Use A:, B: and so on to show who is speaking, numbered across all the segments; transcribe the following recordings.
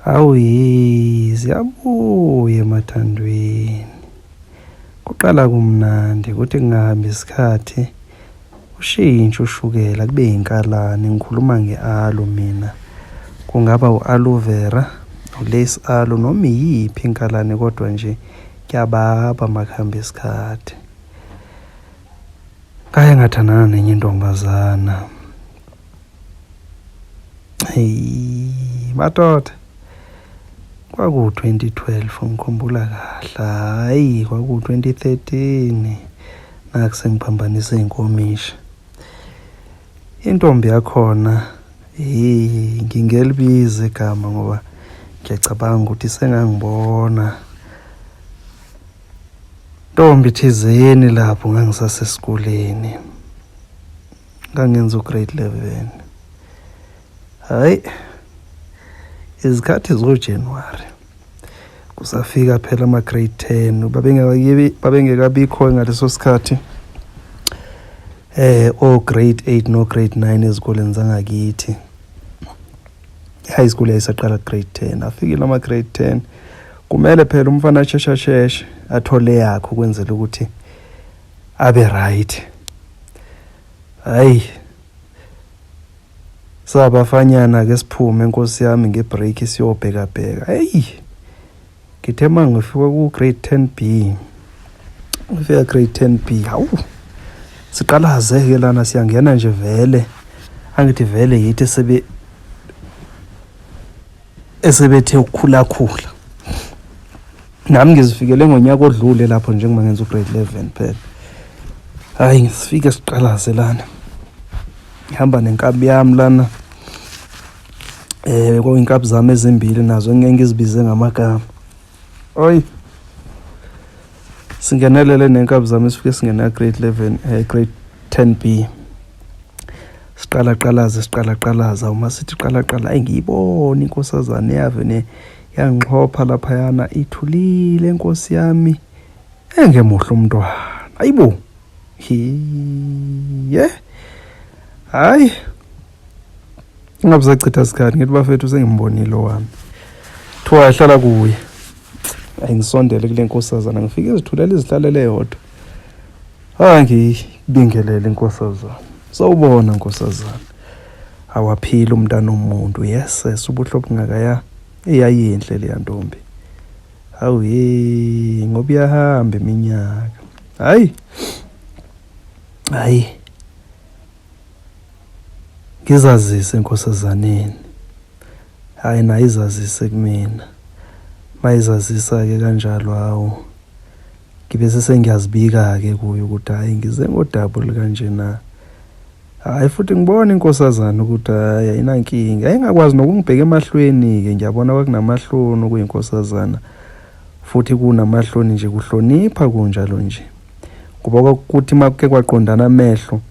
A: Hawu ziyabuya emathandweni. Kuqala kumnandi kuthi kungahambi isikhathi ushintshe ushukela kube yinkalane. Ngikhuluma nge-aloe mina. Kungaba u-aloe vera, u-lace aloe noma iyiphi inkalane kodwa nje kuyababa makuhamba isikhathi. Ngaye ngathandana nenye intombazana. Hey, madoda. Kwaku-2012 ngikhumbula kahle. Hhayi, kwaku-2013. Nakhu sengiphambanise iy'nkomishi. Intombi yakhona, hey, ngingelibiza igama ngoba ngiyacabanga ukuthi sengangibona. Ntombi thizeni lapho ngangisasesikoleni. Ngangenza ugrade 11. Hayi, izikhathi zoJanuary kusafika phela ama-grade 10 babengekabikho ngaleso sikhathi o grade 8 no grade 9 ezikoleni zangakithi. High school yayisaqala grade 10. Afikile ama grade 10, kumele phela umfana asheshe sheshe athole yakhe ukwenzela ukuthi abe right. Hayi, sabafanyana ke siphume nkosi yami ngebreak siyobheka bheka. Hey, ngithe mangifika ku grade 10B, ngifika grade 10B, hawu, siqalaze ke lana, siyangena nje vele, angithi vele yithi sebe esebethe ukukhula khula. Nami ngizifikele ngonyaka odlule lapho njengoba ngenza ugrade 11 phela. Hayi, ngisifike siqalaze lana, ngihamba nenkabi yami lana, kwinkabi zami ezimbili nazo ngeke ngizibize ngamagama. Oy, singenelele nenkabi zami, sifike singena grade 11, grade 10B, siqala qalaza, siqala qalaza. Uma sithi qala qala, ayi, ngiyibona inkosazane yave ne yangixhopha laphayana, ithulile nkosi yami, engemuhle umntwana. Ayibo, ye, hayi, ngabe sachitha isikhathi. Ngithi, "Bafethu, sengimbonile owami." Thiwa yahlala kuye. Ayi, ngisondele kule nkosazana, ngifike izithulela, izihlalele yodwa. Hayi, ngiyibingelele inkosazana. "Sawubona nkosazana." Awaphila umntana omuntu. Yes, ubuhle obungakaya, eyayinhle leya ntombi. Hawu ye, ngoba iyahamba iminyaka. Hayi hayi, ngizazise enkosazaneni. Hayi, nayo izazise kumina. Mayizazisa-ke kanjalo, hawu, ngibe sesengiyazibika-ke kuyo ukuthi hhayi, ngize ngodaba olukanjena. Hhayi, futhi ngibona inkosazana ukuthi hhayi, ayinankinga. Yayingakwazi nokungibheka emahlweni-ke, ngiyabona kwakunamahloni okuyinkosazana, futhi kunamahloni nje, kuhlonipha kunjalo nje, ngoba kwakuthi uma kuke kwaqondana amehlo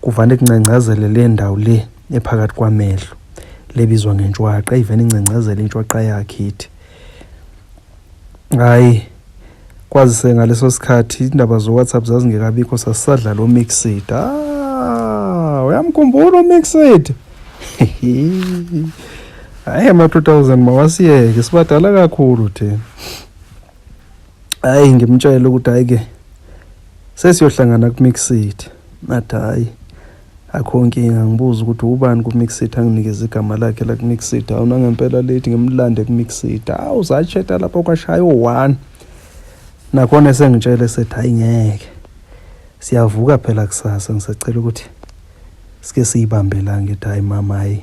A: kuvane kuncengcazele le ndawo le ephakathi kwamehlo lebizwa ngentshwaqa, ivene incengcazele intshwaqa yakhe ithi. Hhayi, kwazise ngaleso sikhathi indaba zo-WhatsApp zazingekabikho, sasisadlala oMxit. Ah, uyamkhumbula uMxit? Hhayi, ama-2000 mawasiyeke, sibadala kakhulu thina. Hhayi, ngimtshele ukuthi hhayi-ke, sesiyohlangana ku-Mxit. Athi, "Hhayi, akho nkinga." Ngibuza ukuthi ubani ku-Mxit, anginikeze igama lakhe la ku-Mxit. Hawu, nangempela lethi ngimlande ku-Mxit. Hawu, sacheta lapho kwashaya u-1. Nakhona esengitshele sethi, "Hayi, ngeke, siyavuka phela kusasa, ngisacela ukuthi sike siyibambe la." Ngithi, "Hayi mama, hayi,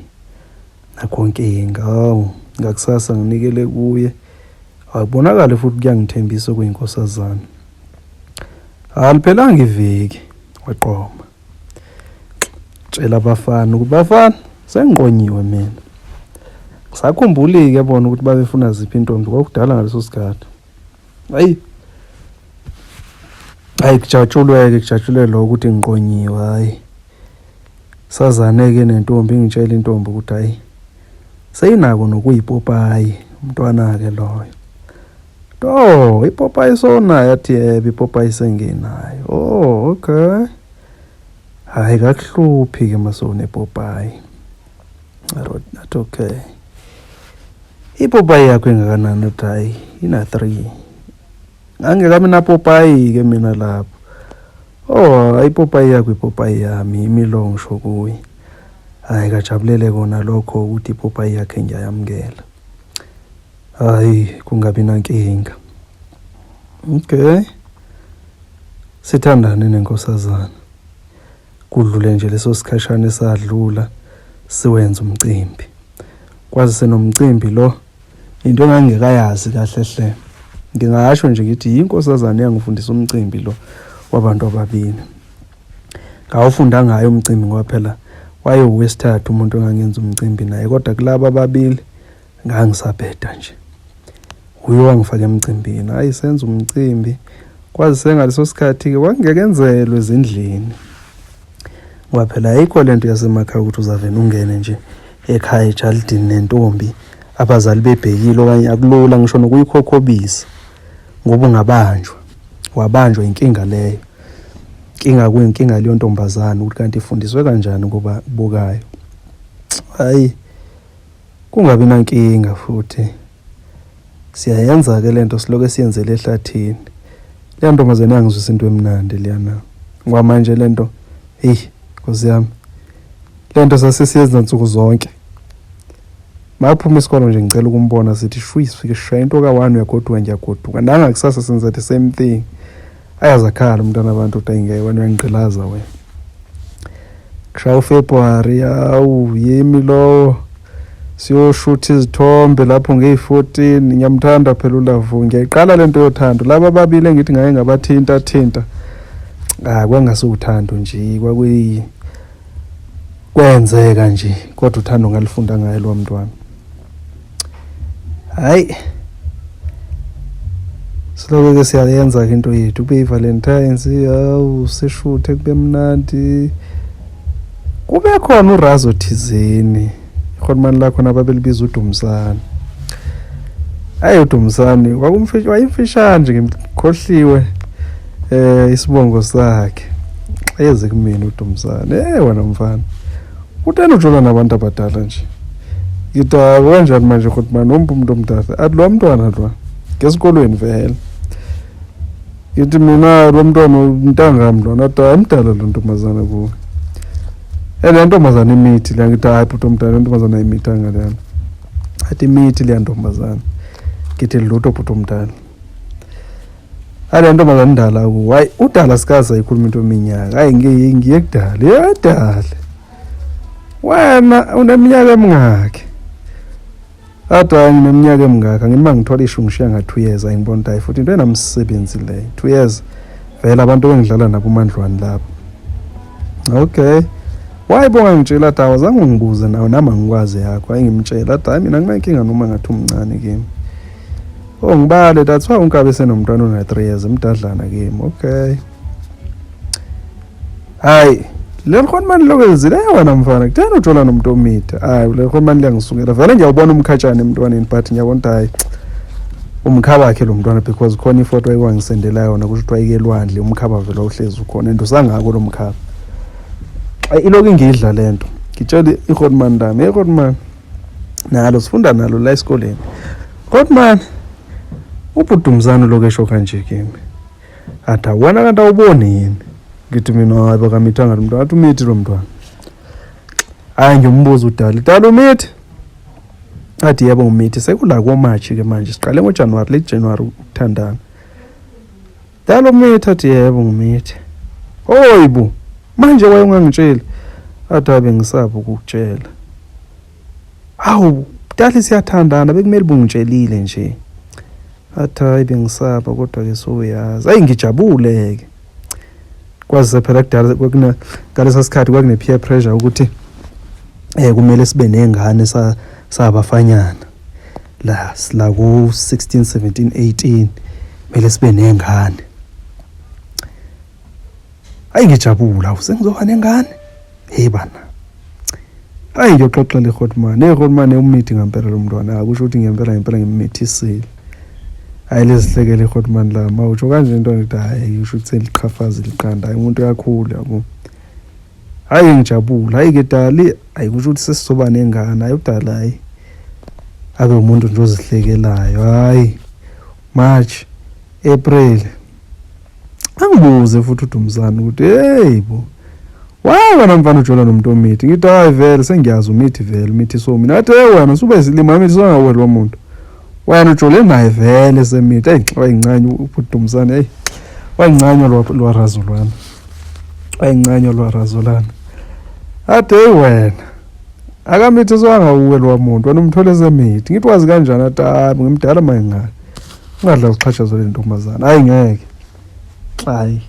A: akho nkinga." Hawu, ngakusasa nginikele kuye, akubonakali futhi kuyangithembisa okuyinkosazana. Aliphelanga iviki, waqoma. Tshela abafana ukuthi, "Bafana, sengiqonyiwe mina." Ngisakhumbuli-ke bona ukuthi babefuna ziphi intombi, kwakudala ngaleso sikhathi. Hayi hayi, kujatshulwe-ke, kujatshulwe lo ukuthi ngiqonyiwe. Hhayi, sazane-ke nentombi, ingitshela intombi ukuthi hhayi, seyinako nokuyipopayi umntwana-ke loyo. Oh, ipopayi sonayo? Athi, "Yebo, ipopayi senginayo." Oh, okay, hhayi, kakuhluphi-ke uma sewunepopayi. Athi, "Okay." Ipopayi yakho engakanani? Uthi hhayi ina-three. Ngangekami napopayi-ke mina lapho. Oh, hhayi ipopayi yakho ipopayi yami, yimi lo ngisho kuye. Hhayi kajabulele kona lokho ukuthi ipopayi yakhe ngiyayamukela. Hhayi kungabi nankinga. Okay. Sithandane nenkosazana. Kudlule nje leso sikhashana esadlula siwenza umcimbi. Kwazise nomcimbi lo into engangingekayazi kahle hle. Ngingasho nje ngithi yinkosazana eyangifundisa umcimbi lo wabantu ababili. Ngawufunda ngayo umcimbi ngoba phela wayewowesithathu umuntu engangenza umcimbi naye kodwa kulaba ababili ngangisabheda nje. Uye wangifaka emcimbini, hhayi senza umcimbi. Kwazise ngaleso sikhathi-ke kwakungeke enzelwe ezindlini ngoba phela ayikho le nto yasemakhaya ukuthi uzavele ungene nje ekhaya ejalidini nentombi abazali bebhekile okanye akulula ngisho nokuyikhokhobisa ngoba ungabanjwa wabanjwa inkinga leyo inkinga kuyinkinga leyo ntombazane ukuthi kanti ifundiswe kanjani ngoba bukayo hayi Kungabi nankinga futhi siyayenza-ke le nto siloke siyenzele ehlathini. Leya ntombazane yangizwisa into emnandi leyana. Ngoba manje le nto, eyi Nkosi yami, le nto sasesiyenza nsuku zonke. Makuphuma isikolo nje ngicela ukumbona sithi shwi sifike sishaya into ka-one uyagoduka ngiyagoduka. Nangakusasa senza the same thing. Ayazakhala umntwana abantu ukuthi ayingeke wena uyangigqilaza wena. Kushaya uFebruary awu yimi lowo siyoshutha izithombe lapho ngeyi-14 ngiyamthanda phela uLavu ngiyayiqala lento yothando laba ababili engithi ngake ngabathinta thinta ah kwangasuthando nje kwakuyi kwenzeka nje kodwa uthando ngalifunda ngaye lo mntwana hayi siloke-ke siyayenza-ke into yethu kube yi-valentines hawu sishuthe kube mnandi kube khona urazo thizeni ihormani lakhona ababelibiza uDumsani hayi uDumsani wayemfishane nje ngimkhohliwe eh isibongo sakhe eze kumina uDumsani eh wena mfana Utena ujola nabantu abadala nje. Ngithi hayi kanjani manje Hotman umpu umuntu omdala. Athi lo mntwana lo ngesikolweni vele. Ngithi mina lo mntwana umntangami lona athi hayi mdala lo ntombazana kuwe. Eh le ntombazana imithi le ngithi hayi bhuti omdala le ntombazana ayimithanga leyana. Athi imithi leya ntombazana. Ngithi lutho bhuti omdala. Ale ntombazane indala ku. Hayi udala sikaze ayikhuluma into eminyaka. Hayi ngiye ngiye kudala. Yedala. Wena uneminyaka emingaki? Athi hayi ngineminyaka emingaka ngithi uma ngithola ishu ngishiya nga-two years ayi ngibona ukuthi hayi futhi into enamsebenzi leyo 2 years vele abantu engidlala nabo umandlwane lapho okay why bongangitshela athi awazange ungibuze nawe nami angikwazi yakho hayi ngimtshela athi hayi mina nginenkinga noma ngathi umncane kimi Oh ngibale that's why unkabe senomntwana ona 3 years mdadlana kimi. Okay. Hayi le khona lokho elizile wena mfana kutheni ujola nomuntu omitha hayi le khona liyangisukela vele ngiyawubona umkhatshana emntwaneni but ngiyabona ukuthi hayi umkhaba wakhe lo mntwana because khona ifoto ayiwangisendela yona kusho ukuthi wayike elwandle umkhaba vele wawuhlezi ukhona and usangako lo mkhaba ilokhu ingidla le nto ngitshela ihotman lami hey hotman nalo sifunda nalo la esikoleni hotman ubhudumzane lokhu esho kanje kimi athi awena kanti awuboni yini ngithi mina hayi bakamithanga lo mntwana athi umithi lo mntwana hayi ngiyombuza udali dali umithi athi yebo ngumithi sekula koMarch ke manje siqale ngoJanuary late January ukuthandana dali umithi athi yebo ngumithi hoyibo manje waye ungangitsheli athi abe ngisaba ukukutshela Hawu, dali siyathandana bekumele bungitshelile nje. Athi hayi bengisaba kodwa ke soyazi. Hayi ngijabule ke. Kwazise phela kudala kwakuna ngalesa sikhathi kwakune peer pressure ukuthi eh kumele sibe nengane sa sabafanyana. La sila ku 16 17 18 kumele sibe nengane. Hayi ngijabula sengizoba nengane. Hey bana. Hayi ngiyoxoxela ihotman. Hey hotman umithi ngempela lo mntwana. Akusho ukuthi ngempela ngempela ngimmithisile. Hayi lezihlekele ihotman la mawusho kanje into ngithi hayi usho ukuthi seliqhafaza liqanda. Hayi umuntu uyakhula yabo. Hayi ngijabula. Hayi ke dali, hayi kusho ukuthi sesizoba nengane. Hayi udali hayi. Abe umuntu nje ozihlekelayo. Hayi, March, April, angibuze futhi uDumsane ukuthi hey bo, why wena mfana ujola nomuntu omithi? Ngithi hayi vele sengiyazi umithi vele umithi, so mina athi hey wena sube isilima mithi songaweli womuntu wena ujole naye vele semithi. Hey, wayincane uDumsane, hey wayincanywa lwarazulwana, wayincanywa lwarazulana. Athi hey wena akamithi songaweli wamuntu wena umthole semithi. Ngithi wazi kanjani? Athi hayi ngimdala mayingaka ungadla uxhashazwa le ntombazana. Hayi ngeke, hayi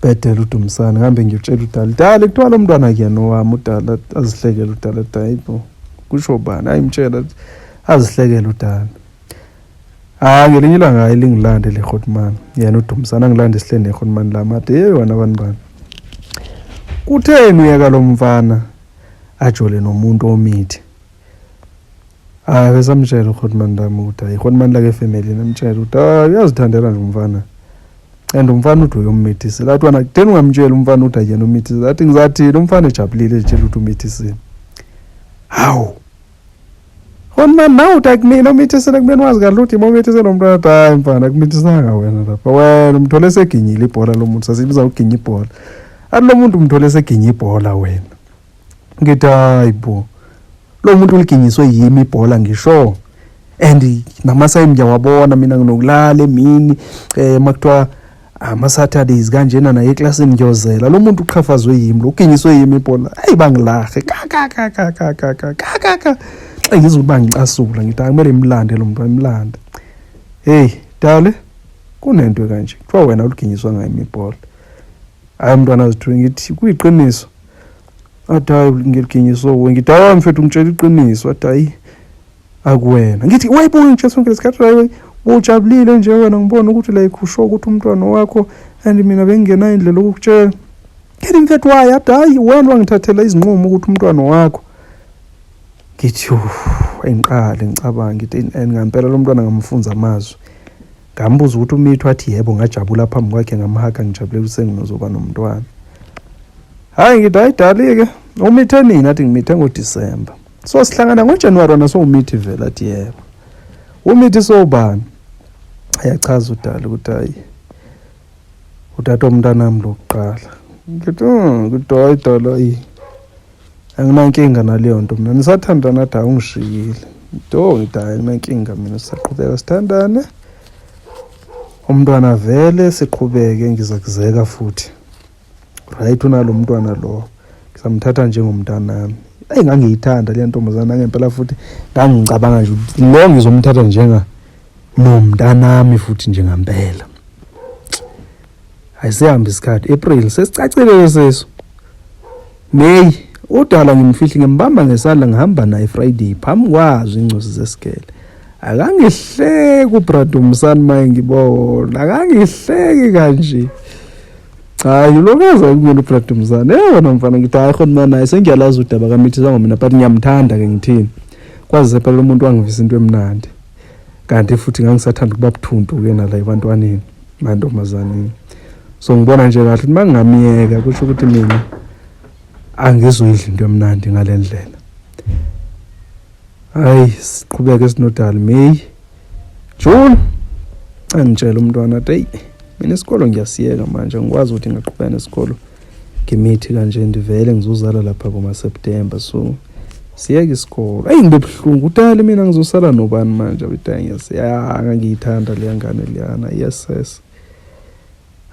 A: bedela uDumsane. Ngihambe ngiyotshela uDali, Dali kuthiwa lo mntwana kuyena owami. UDali azihlekele uDali, athi hayi bo, kusho bani? Hayi mtshela, azihlekele uDali. Hayi ngelinye ilanga hayi lingilande le hotman, yena uDumsane angilande sihleli nehotman lami, athi hey wena bani bani, kutheni uyeka lo mfana ajole nomuntu omithi? Hayi besamtshela uhotman lami ukuthi hayi hotman lake efamily namtshela ukuthi hayi uyazithandela nje umfana and umfana uthi uyommithisela. Athi wena kutheni ungamtsheli umfana ukuthi akuyena umithisela? Athi ngizathini umfana ejabulile ezitshela ukuthi umithisile. Hawu hotman, nawe uthi akumina umithisele kumele wazi kahle ukuthi umithisele umntwana. Athi hayi mfana akumithisanga wena lapha, wena umthole seginyile ibhola lo muntu. Sasibiza ukuginya ibhola. Athi lo muntu umthole seginya ibhola wena. Ngithi hayi bo, lo muntu uliginyiswe yimi ibhola ngisho and namasayini ngiyawabona mina, nginokulala emini makuthiwa ama-Saturdays kanjena naye eklasini ngiyozela lo muntu uqhafazwe yimi, lo uginyiswe yimi ibhola. Hayi bangilahe ka ka ka ka ka ka ka ka ka ka xa ngizwa ukuthi bangicasula. Ngithi akumele imlande lo muntu, imlande. Hey dale, kunento kanje kuthiwa wena uliginyiswa ngayimi ibhola. Hayi umntwana azithuke. Ngithi kuyiqiniso? Athi hayi ngiliginyiswe wuwe. Ngithi hayi mfethu ngitshela iqiniso. Athi hayi akuwena. Ngithi wayibuka ngitshela sonke lesikhathi hayi ujabulile nje wena, ngibona ukuthi like usho ukuthi umntwana wakho and mina bengingenayo indlela yokukutshela. Ngithi mfethu wayi? Athi hayi wena wangithathela izinqumo ukuthi umntwana wakho. Ngithi engiqale ngicabanga ngithi and ngampela lo mntwana ngamfunza amazwi, ngambuza ukuthi umithi, wathi yebo. Ngajabula phambi kwakhe, ngamhaga ngijabule ukuthi senginozoba nomntwana. Hayi ngithi hayi dali-ke umithe nini? Athi ngimithe ngoDisemba, so sihlangana ngoJanuwari wena sowumithi vele? Athi yebo. Umithi sowubani? Ayachaza udali ukuthi hayi utata omntanami lokuqala. Ngithi ngithi hayi dala, hayi anginankinga naleyo nto mina, nisathandana? Athi awungishiyile do. Ngithi hayi anginankinga mina, sisaqhubeka sithandane, umntwana vele siqhubeke, ngiza kuzeka futhi right unalo mntwana lo ngisamthatha njengomntanami. Eyi ngangiyithanda le ntombazana ngempela futhi ngangicabanga nje ukuthi lo ngizomthatha njenga nomntanami futhi njengampela. Ayisihambe isikhathi, April sesicacile leseso, May udala ngimfihli ngimbamba ngesandla ngihamba naye Friday phambi kwazo ingcosi zesigele. Akangihleki uBradumsani maye ngibona akangihleki kanje. Hayi lokaza kumina uBradumsani, eh wena mfana. Ngithi hayi khona mina naye sengiyalazi udaba kamithi zango mina, but ngiyamthanda ke ngithini, kwazise phela umuntu wangivisa into emnandi kanti futhi ngangisathanda ukuba buthuntu ke nala ebantwaneni mantombazaneni. So ngibona nje kahle ukuthi mangingamiyeka kusho ukuthi mina angizoyidla into emnandi ngale ndlela. Hayi siqhubeke sinodali, May, June, angitshela umntwana athi eyi mina isikolo ngiyasiyeka manje, angikwazi ukuthi ngingaqhubeka nesikolo ngimithi kanje, ndivele ngizozala lapha koma-September, so siyeke isikolo. Eyi ngibe buhlungu udali, mina ngizosala nobani manje? Abethi ngiyasiya, ngangiyithanda leya ngane leyana. Yes yes,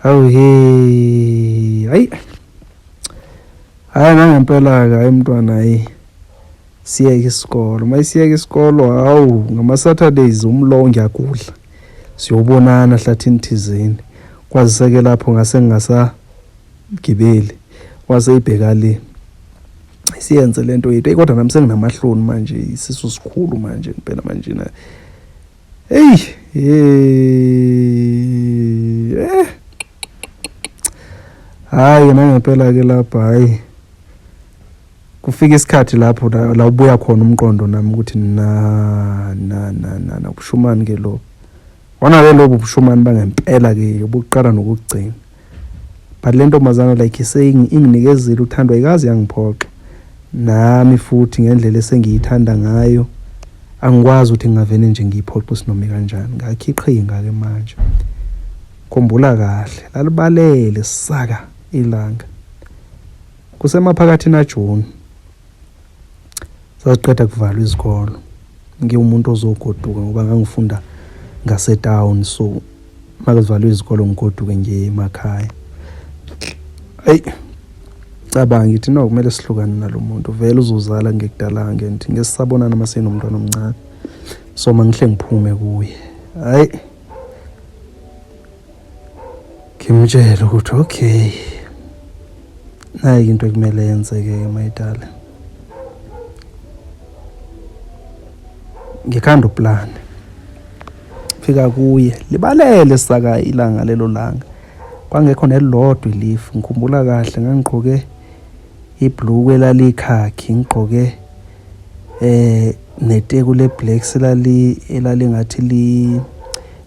A: hawu he, hayi hayi nangempela-ke hayi mntwana, hayi siyeke isikolo. Uma isiyeke isikolo, hawu ngama-Saturdays umlo ngiyakudla, siyobonana hlathini thizeni. Kwaziseke lapho ngase ngingasagibeli, waseyibheka le siyenze lento yethu. Eyi kodwa nami senginamahloni manje, isisu sikhulu manje ngempela manje na. Eyi eh hayi nangempela-ke lapha hayi kufika isikhathi lapho la ubuya khona umqondo nami ukuthi na na na na na ubushumani ke lo wona ke lobu bushumani bangempela ke obuqala nokugcina. But le ntombazana like inginikezile uthando, ayikaze yangiphoxa nami futhi ngendlela esengiyithanda ngayo. Angikwazi ukuthi ngingavele nje ngiyiphoxe isinoma kanjani. Ngakhiqhinga-ke manje. Khumbula kahle, lalibalele saka ilanga. Kusemaphakathi naJuni. Sasiqeda kuvalwa izikolo. Ngiwumuntu ozogoduka ngoba ngangifunda ngasetawuni so makuvalwe izikolo ngigoduke ngiye emakhaya. Eyi cabanga ngithi no kumele sihlukane nalo muntu vele uzozala ngekudalanga and ngesisabonana uma senomntwana omncane so mangihle ngiphume kuye. Hhayi ngimtshele ukuthi okay nayi into ekumele yenzeke-ke mayidale ngikhanda uplani fika kuye libalele saka ilanga lelo langa kwangekho nelilodwa ilifu ngikhumbula kahle ngangigqoke ibhluku elalikhakhi ngigqoke eh neteku le-black selali elalingathi li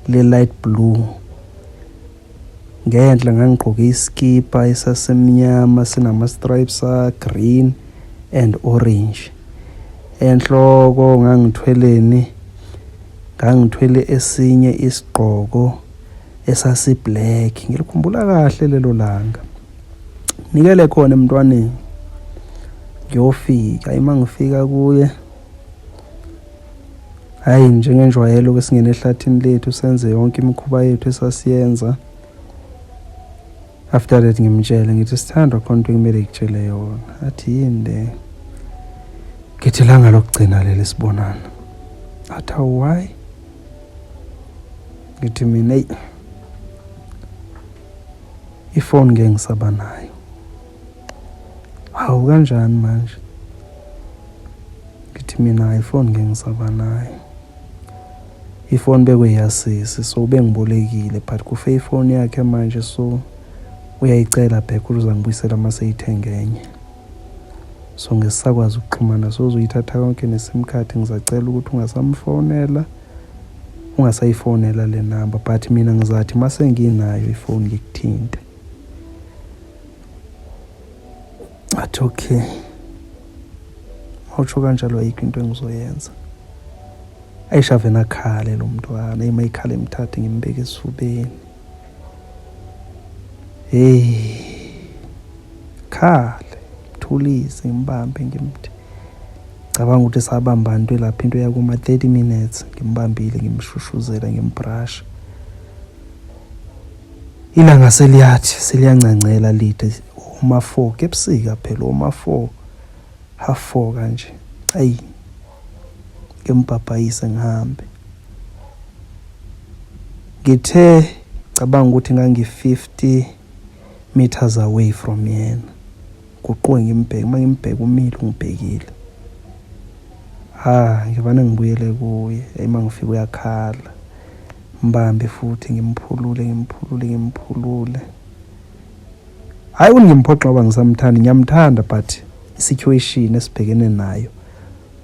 A: le-light blue ngenhla ngangigqoke iskipa esasemnyama sinama-stripes a-green and orange enhloko ngangithweleni ngangithwele esinye isigqoko esasi-black ngilikhumbula kahle lelo langa nikele khona emntwaneni ngiyofika ima ngifika kuye hhayi njengenjwayelo ke singene ehlathini lethu senze yonke imikhuba yethu esasiyenza after that ngimtshele ngithi sithandwa khona into ekumele ngikutshele yona athi yini le ngithi langa lokugcina leli sibonana athi awu why ngithi mina eyi ifoni ngeke ngisaba nayo hawu kanjani manje ngithi mina ifoni ngeke ngisaba nayo ifoni bekuyasisi so ubengibolekile but kufe ifoni yakhe manje so uyayicela back ukuthi uzangibuyisela uma seyithenge enye so ngesisakwazi ukuxhumana so uzoyithatha konke ne-sim card ngizacela ukuthi ungasamfonela ungasayifonela le number but mina ngizathi uma senginayo ifoni ngikuthinte athi okay mawutsho kanjalo ayikho into engizoyenza ayishave nakhale lo mntwana ima ikhale imthathe ngimbeke esifubeni hey khale mthulise ngimbambe ngimthi cabanga ukuthi sabamba into lapha into yakuma 30 minutes ngimbambile ngimshushuzela ngimbrasha ilanga seliyathi seliyancancela lide uma 4 kebusika phela uma 4 half 4 kanje ayi ngimbhabhayise ngihambe ngithe cabanga ukuthi ngangi-50 meters away from yena guquke ngimbheke uma ngimbheke umile ungibhekile ha ngivane ngibuyele kuye uma ngifika uyakhala mbambe futhi ngimphulule ngimphulule ngimphulule hhayi ukuthi ngimphoxa ngoba ngisamthanda ngiyamthanda but i-situation esibhekene nayo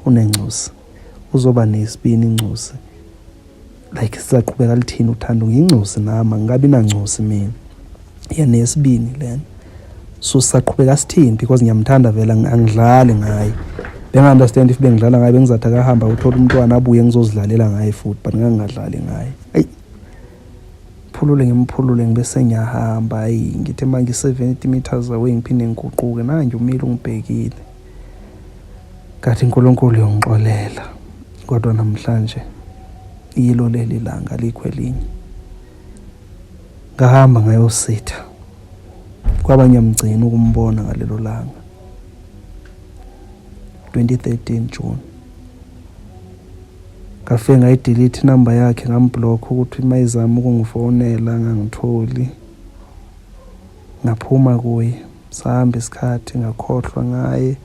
A: unengcosi uzoba nesibini ingcosi like sizaqhubeka lithini uthando ngiyingcosi nami angikabi nangcosi mina yena yesibini lena so sisaqhubeka sithini because ngiyamthanda vele angidlali ngaye benga-understand if bengidlala ngaye bengizathi akahamba uthola umntwana abuye ngizozidlalela ngaye futhi but ngangingadlali ngaye eyi phulule ngimphulule ngibe sengiyahamba ayi ngithi uma ngi-70 meters away ngiphinde ngiguquke nanje umile ungibhekile ngathi uNkulunkulu uyongixolela kodwa namhlanje yilo leli langa alikho elinye ngahamba ngayositha kwaba ngiyamgcina ukumbona ngalelo langa 2013 June ngafike ngayidelete inamba yakhe ngamblock ukuthi uma izama ukungifonela ngangitholi ngaphuma kuye sahamba isikhathi ngakhohlwa ngaye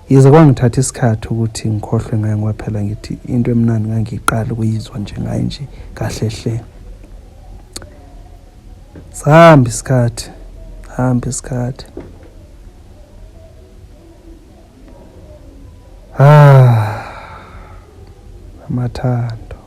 A: yize kwangithatha isikhathi ukuthi ngikhohlwe ngaye ngoba phela ngithi into emnandi ngangiyiqala ukuyizwa nje ngaye nje kahle hle sahamba isikhathi hamba isikhathi ah amathando